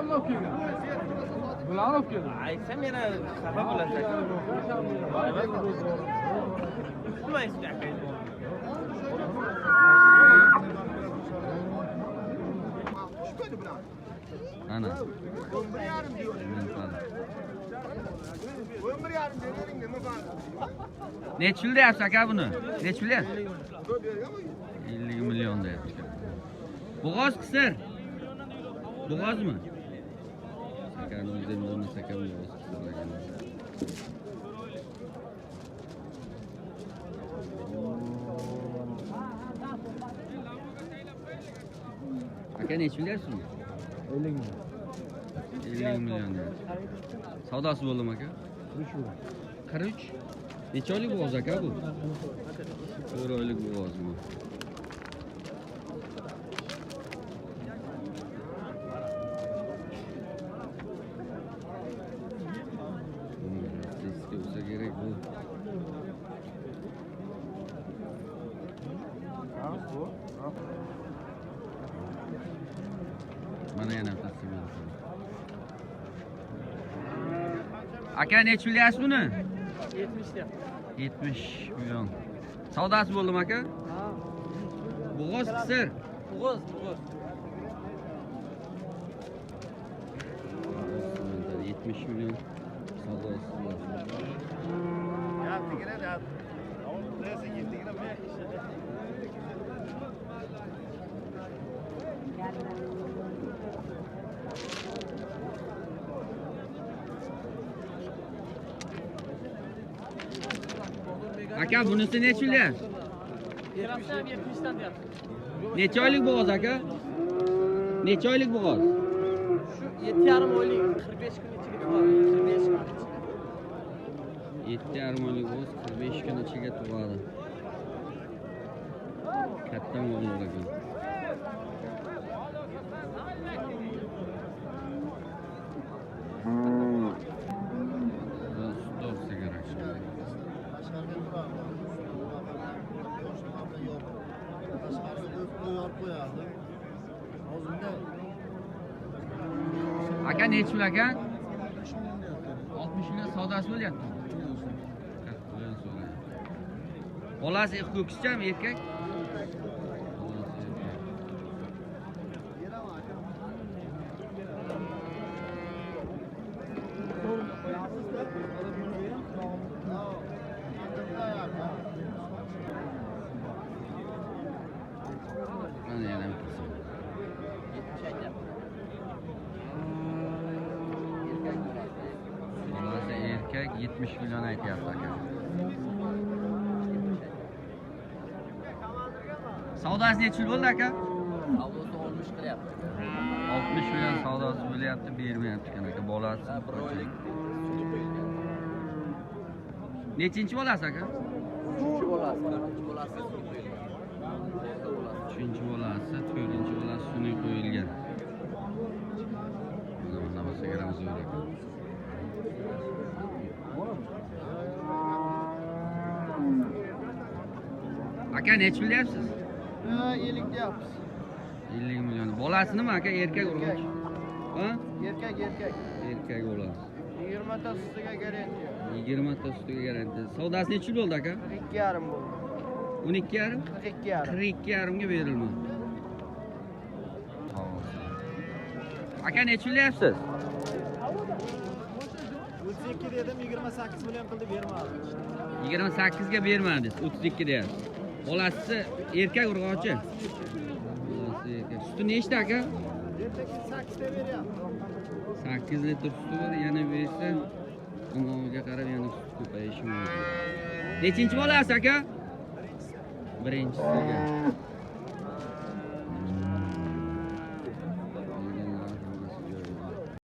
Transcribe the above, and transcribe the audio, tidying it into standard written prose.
Bularni olib kelgan. Bularni olib keldim. Aytsam yana xafa bo'lasiz. Nima aka? Ana. Necha pul deyapsiz aka buni? Necha pul deyapsiz? 50 million deyapti. Bo'g'oz qisir. Bo'g'ozmi? Akani o'zi bilmas ekan bo'g'oz qisirligini. Aka necha pul deyapsiz buni? 50 million. 50 million deyapsiz. Savdosi bo'ldimi aka? 43. Necha oylik bo'g'oz aka bu? 4 oylik bo'g'oz bu. Eski bo'lsa kerak bu. Mana yana bittasi bo'ldi. Aka necha pul deyapsiz buni? 70 deyapti. 70 million. Savdosi bo'ldimi aka? Bo'g'oz qisir. Bo'g'oz, bo'g'oz. 70 million savdosi bo'ldi. Aka bunisi necha pul deyapsiz? 70 dan deyapti. Necha oylik bo'g'oz aka? Necha oylik bo'g'oz? Shu 7,5 oylik 45 kun ichiga tug'adi. 45 kun ichiga. 7,5 oylik bo'g'oz 45 kun ichiga tug'adi. Katta mollar ekan. Sut kerak. Aka necha pul aka? 60 million savdosi bo'lyapti. 40 million so'rayapti. Bolasi ho'kizchami erkak? Bolasi erkak. Mana yana bittasi. Bolasi erkak 70 million aytyapti aka. Savdosi necha pul bo'ldi aka? Savdosi 60 qilyapti. 60 million savdosi bo'lyapti, bermayapti ekan aka. Bolasi Bir oylik suni qo'yilgan. Nechinchi bolasi aka? 3 bolasi, 4 bolasi suni qo'yilgan. 3 bolasi, 4 bolasi suni qo'yilgan. Mana bo'lsa kerak zo'r ekan. Aka necha pul deyapsiz? 50 deyapmiz. 50 million. Bolasi nima aka? Erkak urg'och? Ha? Erkak, erkak. Erkak bolasi. 20 ta sutiga garantiya. 20 ta sutiga garantiya. Savdosi necha pul bo'ldi aka? 42,5 bo'ldi. 12,5? 42,5. 42,5 ga berilmadi. Aka necha pul deyapsiz? 32 dedim, 28 million qildi, bermadi. 28 ga bermadingiz, 32 deyapsiz. Bolasi erkak urg'ochi. Bolasi erkak. Suti nechta aka? Ertaga 8 ta beryapti. 8 litr suti bor, yana bersa tomog'iga qarab yana sut ko'payishi mumkin. Nechinchi bolasi aka? Birinchisi. Birinchisiga.